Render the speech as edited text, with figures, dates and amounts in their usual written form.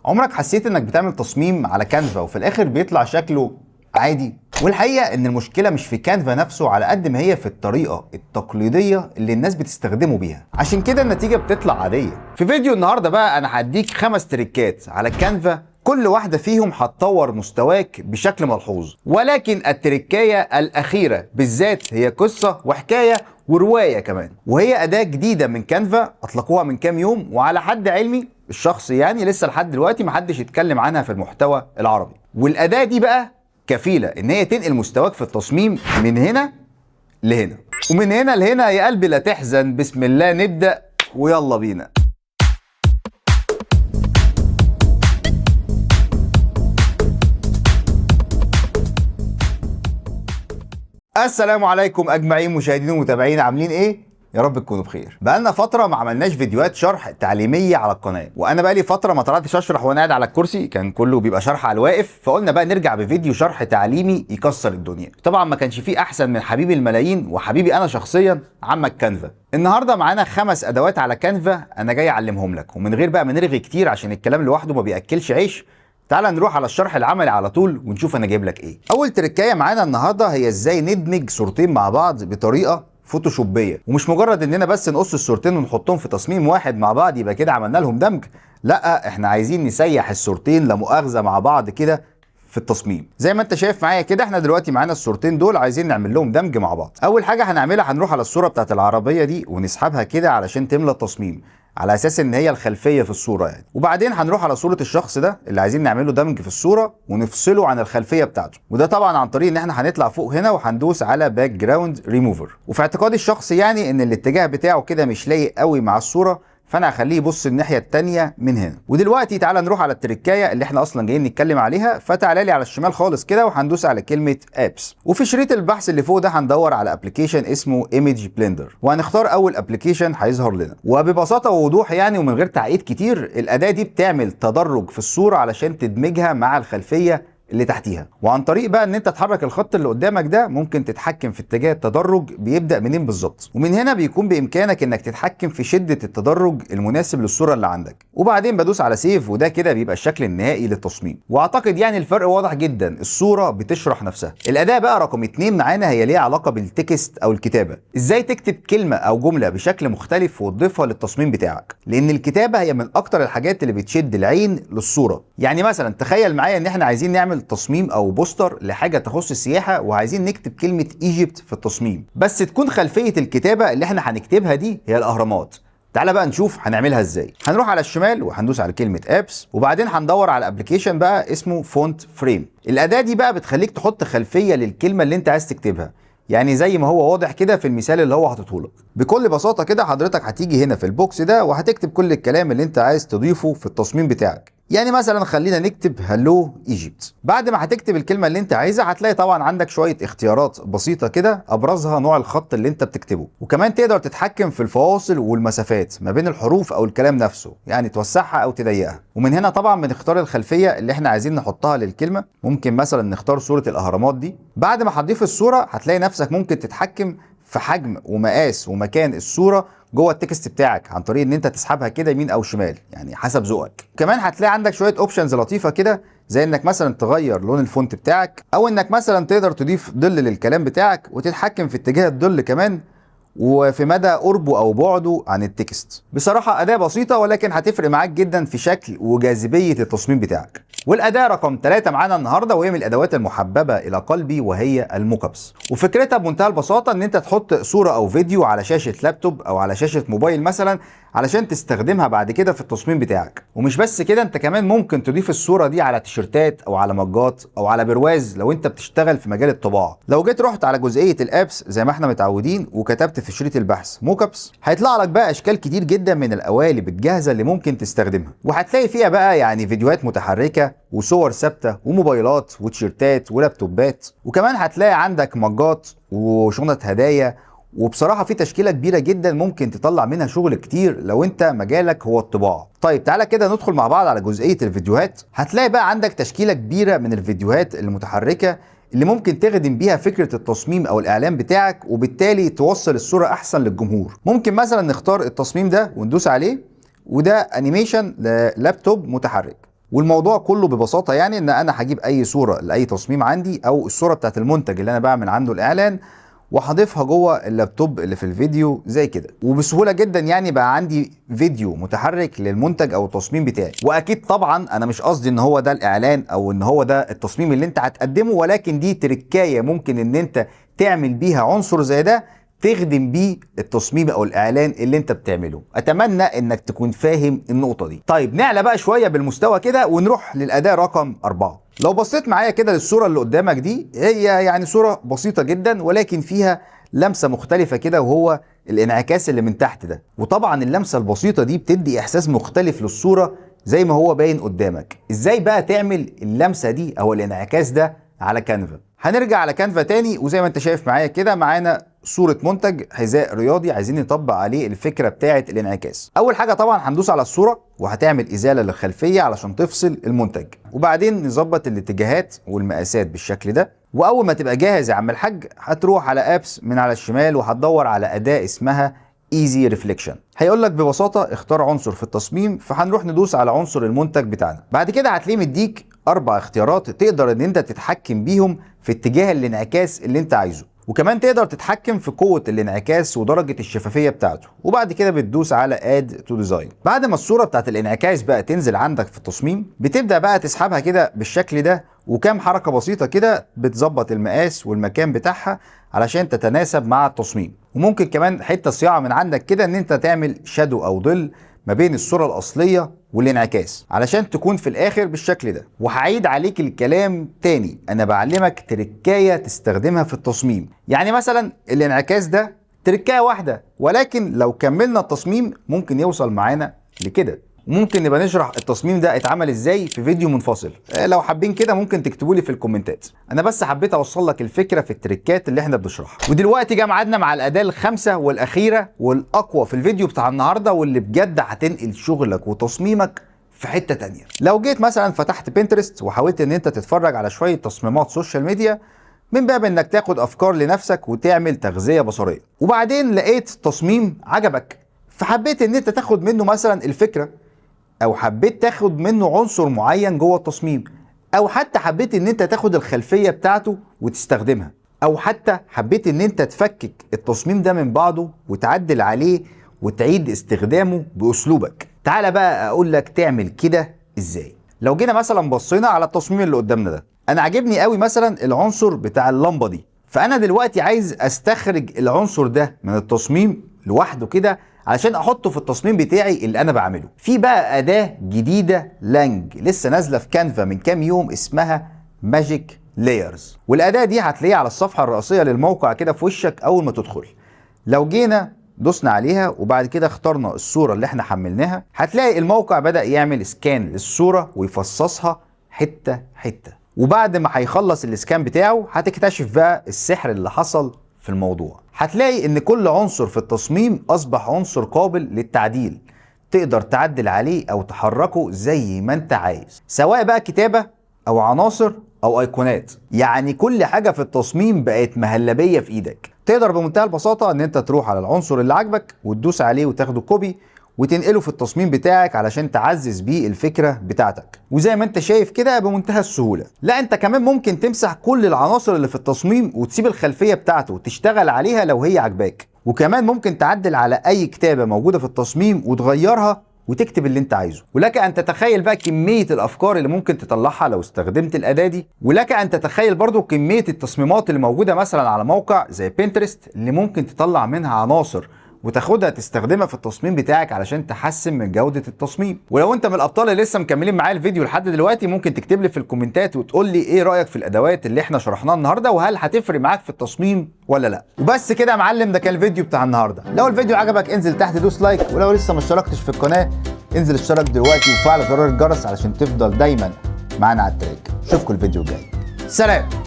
عمرك حسيت انك بتعمل تصميم على Canva وفي الاخر بيطلع شكله عادي؟ والحقيقة ان المشكلة مش في Canva نفسه على قد ما هي في الطريقة التقليدية اللي الناس بتستخدمه بيها، عشان كده النتيجة بتطلع عادية. في فيديو النهاردة بقى انا هديك 5 تريكات على Canva، كل واحدة فيهم هتطور مستواك بشكل ملحوظ، ولكن التركاية الأخيرة بالذات هي قصة وحكاية ورواية كمان، وهي أداة جديدة من Canva أطلقوها من كام يوم، وعلى حد علمي الشخصي يعني لسه لحد دلوقتي محدش يتكلم عنها في المحتوى العربي. والأداة دي بقى كفيلة إن هي تنقل مستواك في التصميم من هنا لهنا ومن هنا لهنا. يا قلبي لا تحزن، بسم الله نبدأ ويلا بينا. السلام عليكم اجمعين مشاهدين ومتابعين، عاملين ايه؟ يا رب تكونوا بخير. بقالنا فترة ما عملناش فيديوهات شرح تعليمية على القناة، وانا بقالي فترة ما طلعتش اشرح وانا قاعد على الكرسي، كان كله بيبقى شرح على الواقف، فقلنا بقى نرجع بفيديو شرح تعليمي يكسر الدنيا. طبعا ما كانش فيه احسن من حبيب الملايين وحبيبي انا شخصيا عمك Canva. النهارده معانا 5 ادوات على Canva انا جاي اعلمهم لك، ومن غير بقى ما نرغي كتير عشان الكلام لوحده ما بياكلش عيش، تعال نروح على الشرح العملي على طول ونشوف انا جايب لك ايه. اول تركايه معانا النهارده هي ازاي ندمج صورتين مع بعض بطريقة فوتوشوبيه، ومش مجرد اننا بس نقص الصورتين ونحطهم في تصميم واحد مع بعض يبقى كده عملنا لهم دمج، لا احنا عايزين نسيح الصورتين لا مؤاخذة مع بعض كده في التصميم. زي ما انت شايف معايا كده احنا دلوقتي معانا الصورتين دول عايزين نعمل لهم دمج مع بعض. اول حاجة هنعملها هنروح على الصورة بتاعت العربية دي ونسحبها كده علشان تملى التصميم على اساس ان هي الخلفية في الصورة يعني، وبعدين هنروح على صوره الشخص ده اللي عايزين نعمله دمج في الصورة ونفصله عن الخلفية بتاعته، وده طبعا عن طريق ان احنا هنطلع فوق هنا وهندوس على باك جراوند ريموفر. وفي اعتقادي الشخصي يعني ان الاتجاه بتاعه كده مش لايق قوي مع الصورة، فانا هخليه يبص الناحية الثانية من هنا. ودلوقتي تعالى نروح على التركايه اللي احنا اصلا جايين نتكلم عليها، فتعالى لي على الشمال خالص كده وهندوس على كلمة apps، وفي شريط البحث اللي فوق ده هندور على application اسمه Image Blender، وهنختار اول application هيظهر لنا. وببساطة ووضوح يعني ومن غير تعقيد كتير، الاداة دي بتعمل تدرج في الصورة علشان تدمجها مع الخلفية اللي تحتيها، وعن طريق بقى ان انت تحرك الخط اللي قدامك ده ممكن تتحكم في اتجاه التدرج بيبدأ منين بالظبط، ومن هنا بيكون بامكانك انك تتحكم في شدة التدرج المناسب للصورة اللي عندك. وبعدين بدوس على save، وده كده بيبقى الشكل النهائي للتصميم. واعتقد يعني الفرق واضح جدا، الصورة بتشرح نفسها. الأداة بقى رقم 2 معانا هي ليها علاقة بال text او الكتابة، ازاي تكتب كلمة او جملة بشكل مختلف وتضيفها للتصميم بتاعك، لان الكتابة هي من اكتر الحاجات اللي بتشد العين للصورة. يعني مثلا تخيل معايا ان احنا عايزين نعمل تصميم او poster لحاجة تخص السياحة، وعايزين نكتب كلمة Egypt في التصميم، بس تكون خلفية الكتابة اللي احنا هنكتبها دي هي الاهرامات. تعالى بقى نشوف هنعملها ازاي. هنروح على الشمال وهندوس على كلمة apps، وبعدين هندور على application بقى اسمه Font Frame. الاداة دي بقى بتخليك تحط خلفية للكلمة اللي انت عايز تكتبها، يعني زي ما هو واضح كده في المثال اللي هو حاطته لك. بكل بساطة كده حضرتك هتيجي هنا في ال box ده وهتكتب كل الكلام اللي انت عايز تضيفه في التصميم بتاعك. يعني مثلا خلينا نكتب hello Egypt. بعد ما هتكتب الكلمة اللي انت عايزها هتلاقي طبعا عندك شوية اختيارات بسيطة كده، ابرزها نوع الخط اللي انت بتكتبه، وكمان تقدر تتحكم في الفواصل والمسافات ما بين الحروف او الكلام نفسه، يعني توسعها او تضيقها. ومن هنا طبعا بنختار الخلفية اللي احنا عايزين نحطها للكلمة، ممكن مثلا نختار صوره الاهرامات دي. بعد ما هتضيف الصورة هتلاقي نفسك ممكن تتحكم في حجم ومقاس ومكان الصورة جوه ال text بتاعك عن طريق ان انت تسحبها كده يمين او شمال، يعني حسب ذوقك. كمان هتلاقي عندك شوية options لطيفة كده، زي انك مثلا تغير لون ال font بتاعك، او انك مثلا تقدر تضيف ظل للكلام بتاعك وتتحكم في اتجاه الظل كمان وفي مدى قربه او بعده عن ال text. بصراحة اداه بسيطة ولكن هتفرق معاك جدا في شكل وجاذبيه التصميم بتاعك. والاداه رقم 3 معانا النهارده وهي من الادوات المحببة الى قلبي، وهي ال mockups. وفكرتها بمنتهى البساطة ان انت تحط صوره او فيديو على شاشة لابتوب او على شاشة موبايل مثلا علشان تستخدمها بعد كده في التصميم بتاعك. ومش بس كده، انت كمان ممكن تضيف الصورة دي على تيشرتات او على مجات او على برواز لو انت بتشتغل في مجال الطباعة. لو جيت رحت على جزئية ال apps زي ما احنا متعودين وكتبت في شريط البحث mockups، هيطلع لك بقى اشكال كتير جدا من القوالب الجاهزة اللي ممكن تستخدمها، وهتلاقي فيها بقى يعني فيديوهات متحركة وصور ثابتة وموبايلات وتيشيرتات ولابتوبات، وكمان هتلاقي عندك مجات وشنط هدايا. وبصراحة في تشكيله كبيرة جدا ممكن تطلع منها شغل كتير لو انت مجالك هو الطباعة. طيب تعالى كده ندخل مع بعض على جزئية الفيديوهات. هتلاقي بقى عندك تشكيله كبيرة من الفيديوهات المتحركة اللي ممكن تخدم بيها فكرة التصميم او الاعلان بتاعك، وبالتالي توصل الصورة احسن للجمهور. ممكن مثلا نختار التصميم ده وندوس عليه، وده animation للابتوب متحرك. والموضوع كله ببساطة يعني ان انا هجيب اي صوره لاي تصميم عندي او الصورة بتاعت المنتج اللي انا بعمل عنده الاعلان، وهضيفها جوه اللابتوب اللي في الفيديو زي كده، وبسهوله جدا يعني بقى عندي فيديو متحرك للمنتج او التصميم بتاعي. واكيد طبعا انا مش قصدي ان هو ده الاعلان او ان هو ده التصميم اللي انت هتقدمه، ولكن دي تركايه ممكن ان انت تعمل بيها عنصر زي ده تخدم بيه التصميم او الاعلان اللي انت بتعمله. اتمنى انك تكون فاهم النقطة دي. طيب نعلى بقى شوية بالمستوى كده ونروح للاداه رقم 4. لو بصيت معايا كده للصورة اللي قدامك دي، هي يعني صوره بسيطة جدا ولكن فيها لمسه مختلفة كده، وهو الانعكاس اللي من تحت ده. وطبعا اللمسة البسيطة دي بتدي احساس مختلف للصورة زي ما هو باين قدامك. ازاي بقى تعمل اللمسة دي او الانعكاس ده على كانفا؟ هنرجع على كانفا تاني، وزي ما انت شايف معايا كده معانا صورة منتج حذاء رياضي عايزين نطبق عليه الفكرة بتاعة الانعكاس. أول حاجة طبعا هندوس على الصورة وهتعمل إزالة للخلفية علشان تفصل المنتج، وبعدين نظبط الاتجاهات والمقاسات بالشكل ده. وأول ما تبقى جاهز يا عم الحاج هتروح على apps من على الشمال وهتدور على أداة اسمها Easy Reflection. هيقول لك ببساطة اختار عنصر في التصميم، فهنروح ندوس على عنصر المنتج بتاعنا. بعد كده هتلاقيه مديك 4 اختيارات تقدر ان انت تتحكم بيهم في اتجاه الانعكاس اللي انت عايزه، وكمان تقدر تتحكم في قوة الانعكاس ودرجة الشفافية بتاعته. وبعد كده بتدوس على Add to Design. بعد ما الصورة بتاعت الانعكاس بقى تنزل عندك في التصميم، بتبدأ بقى تسحبها كده بالشكل ده، وكام حركة بسيطة كده بتظبط المقاس والمكان بتاعها علشان تتناسب مع التصميم. وممكن كمان حتة صياعة من عندك كده ان انت تعمل shadow او ظل ما بين الصورة الأصلية والانعكاس علشان تكون في الآخر بالشكل ده. وهعيد عليك الكلام تاني، أنا بعلمك تركاية تستخدمها في التصميم. يعني مثلا الانعكاس ده تركاية واحدة، ولكن لو كملنا التصميم ممكن يوصل معانا لكده. وممكن نبقى نشرح التصميم ده اتعمل ازاي في فيديو منفصل، لو حابين كده ممكن تكتبوا لي في الكومنتات. انا بس حبيت اوصل لك الفكرة في التريكات اللي احنا بنشرحها. ودلوقتي جه ميعادنا مع الاداة الخامسة والاخيرة والاقوى في الفيديو بتاع النهارده، واللي بجد هتنقل شغلك وتصميمك في حتة تانية. لو جيت مثلا فتحت بنترست وحاولت ان انت تتفرج على شوية تصميمات social media من باب انك تاخد افكار لنفسك وتعمل تغذية بصريه، وبعدين لقيت تصميم عجبك فحبيت ان انت تاخد منه مثلا الفكرة، او حبيت تاخد منه عنصر معين جوه التصميم، او حتى حبيت ان انت تاخد الخلفية بتاعته وتستخدمها، او حتى حبيت ان انت تفكك التصميم ده من بعضه وتعدل عليه وتعيد استخدامه باسلوبك. تعالى بقى اقول لك تعمل كده ازاي. لو جينا مثلا بصينا على التصميم اللي قدامنا ده، انا عاجبني قوي مثلا العنصر بتاع اللمبة دي، فانا دلوقتي عايز استخرج العنصر ده من التصميم لوحده كده علشان احطه في التصميم بتاعي اللي انا بعمله. في بقى اداة جديدة لانج لسه نازلة في كانفا من كام يوم اسمها Magic Layers، والاداة دي هتلاقيها على الصفحة الرئيسية للموقع كده في وشك اول ما تدخل. لو جينا دوسنا عليها وبعد كده اخترنا الصورة اللي احنا حملناها، هتلاقي الموقع بدأ يعمل scan للصورة ويفصصها حتة حتة. وبعد ما هيخلص ال scan بتاعه هتكتشف بقى السحر اللي حصل في الموضوع. هتلاقي ان كل عنصر في التصميم اصبح عنصر قابل للتعديل، تقدر تعدل عليه او تحركه زي ما انت عايز، سواء بقى كتابة او عناصر او ايقونات. يعني كل حاجة في التصميم بقت مهلبية في ايدك. تقدر بمنتهى البساطة ان انت تروح على العنصر اللي عجبك وتدوس عليه وتاخده copy وتنقله في التصميم بتاعك علشان تعزز بيه الفكرة بتاعتك. وزي ما انت شايف كده بمنتهى السهولة. لا انت كمان ممكن تمسح كل العناصر اللي في التصميم وتسيب الخلفية بتاعته وتشتغل عليها لو هي عجباك. وكمان ممكن تعدل على اي كتابة موجودة في التصميم وتغيرها وتكتب اللي انت عايزه. ولك ان تتخيل بقى كمية الافكار اللي ممكن تطلعها لو استخدمت الاداة دي. ولك ان تتخيل برضو كمية التصميمات اللي موجودة مثلا على موقع زي بنترست اللي ممكن تطلع منها عناصر وتاخدها تستخدمها في التصميم بتاعك علشان تحسن من جودة التصميم. ولو انت من الابطال اللي لسه مكملين معايا الفيديو لحد دلوقتي، ممكن تكتب لي في الكومنتات وتقول لي ايه رأيك في الادوات اللي احنا شرحناها النهارده، وهل هتفرق معاك في التصميم ولا لا. وبس كده يا معلم، ده كان الفيديو بتاع النهارده. لو الفيديو عجبك انزل تحت دوس like، ولو لسه ما اشتركتش في القناة انزل اشترك دلوقتي وفعل زرار الجرس علشان تفضل دايما معانا على ال track. اشوفكم الفيديو الجاي، سلام.